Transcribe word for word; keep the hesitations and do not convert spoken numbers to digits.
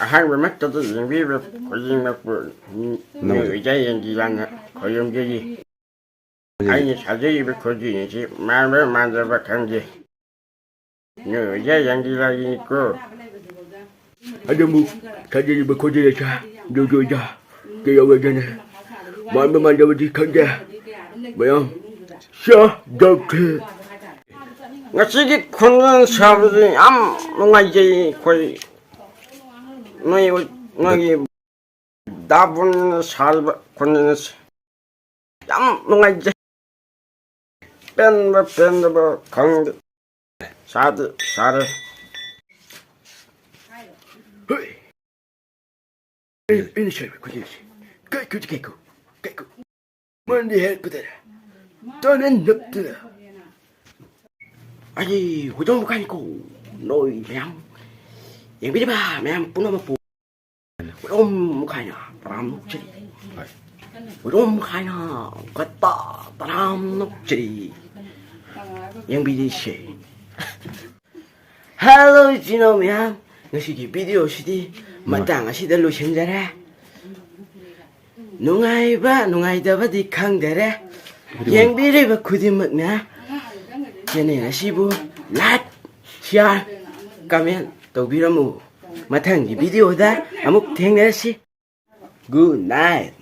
ꯑꯍꯥꯟꯕꯃꯛꯇꯗ ꯌꯦꯡꯕꯤꯕ ꯈꯨꯗꯤꯡꯃꯛꯄꯨ ꯅꯣꯏ ꯑꯣꯖꯥ ꯌꯦꯡꯕꯤꯔꯥꯅ ꯈꯣꯏꯔꯝꯖꯔꯤ꯫ ꯑꯩꯅ ꯁꯥꯖꯔꯤꯕ ꯈꯨꯗꯤꯡ ꯑꯁꯤ ꯃꯥꯟꯕ ꯃꯥꯟꯗꯕ ꯈꯪꯗꯦ꯫ ꯅꯣꯏ ꯑꯣꯖꯥ ꯌꯦꯡꯕꯤꯔꯥꯅꯤꯀꯣ꯫ ꯑꯗꯨꯕꯨ ꯁꯥꯖꯔꯤꯕ ꯈꯨꯗꯤꯡ ꯑꯁꯤ ꯅꯣꯏꯒꯤ ꯑꯣꯖꯥ ꯀꯩꯗꯧꯔꯒꯦꯅꯦ? ꯃꯥꯟꯕ ꯃꯥꯟꯗꯕꯗꯤ ꯈꯪꯗꯦ꯫ ꯃꯌꯥꯝ ꯆꯥ ꯗꯧꯈ꯭ꯔꯦ꯫ ꯉꯁꯤꯒꯤ ꯈꯣꯟꯖꯦꯜ ꯁꯥꯕꯁꯤ ꯌꯥꯝ ꯅꯨꯡꯉꯥꯏꯖꯩ꯫ ꯑꯩꯈꯣꯏ ꯅꯣꯏ, ꯅꯣꯏꯒꯤ ꯗꯥꯕꯨꯟꯅ ꯁꯥꯔꯤꯕ ꯈꯣꯟꯖꯦꯜ ꯑꯁꯤ ꯌꯥꯝ ꯅꯨꯡꯉꯥꯏꯖꯩ꯫ ꯄꯦꯟꯕ ꯄꯦꯟꯗꯕ ꯈꯪꯗꯦ꯫ ꯁꯥꯗꯤ ꯁꯥꯔꯦ꯫ ꯍꯣꯏ꯫ ꯑꯩꯅ, ꯑꯩꯅ ꯁꯥꯔꯤꯕ ꯈꯣꯟꯖꯦꯜꯁꯤ ꯀꯥꯏ ꯀꯨ ꯀꯥꯏ ꯀꯨ ꯀꯥꯏ ꯀꯨ꯫ ꯃꯔꯝꯗꯤ ꯍꯦꯛ ꯀꯨꯗꯔꯦ꯫ ꯇꯣꯏꯅ ꯅꯞꯇꯨꯅ꯫ ꯑꯩ ꯍꯨꯏꯗꯣꯡ ꯃꯈꯥꯏꯅꯤꯀꯣ꯫ ꯅꯣꯏ ꯃꯌꯥꯝ ꯌꯦꯡꯕꯤꯔꯤꯕ ꯃꯌꯥꯝ ꯄꯨꯝꯅꯃꯛꯄꯨ ꯍꯨꯏꯗꯣꯡ ꯃꯈꯥꯏꯅ ꯇꯔꯥꯝ ꯅꯣꯛꯆꯔꯤ꯫ ꯍꯨꯏꯗꯣꯡ ꯃꯈꯥꯏꯅ ꯒꯠꯇ ꯇꯔꯥꯝ ꯅꯣꯛꯆꯔꯤ꯫ ꯌꯦꯡꯕꯤꯔꯤꯁꯦ꯫ ꯍꯦꯜꯂꯣ ꯏꯆꯤꯟ ꯏꯅꯥꯎ ꯃꯌꯥꯝ, ꯉꯁꯤꯒꯤ ꯚꯤꯗꯤꯑꯣꯁꯤꯗꯤ ꯃꯇꯥꯡ ꯑꯁꯤꯗ ꯂꯣꯏꯁꯤꯟꯖꯔꯦ꯫ ꯅꯨꯡꯉꯥꯏꯕ ꯅꯨꯡꯉꯥꯏꯇꯕꯗꯤ ꯈꯪꯗꯔꯦ꯫ ꯌꯦꯡꯕꯤꯔꯤꯕ ꯈꯨꯗꯤꯡꯃꯛꯅ ꯆꯦꯅꯦꯜ ꯑꯁꯤꯕꯨ ꯂꯥꯏꯛ, ꯁꯤꯌꯥꯔ, ꯀꯃꯦꯟ ꯇꯧꯕꯤꯔꯝꯃꯨ꯫ ꯃꯊꯪꯒꯤ ꯚꯤꯗꯤꯑꯣꯗ ꯑꯃꯨꯛ ꯊꯦꯡꯅꯔꯁꯤ꯫ Good night.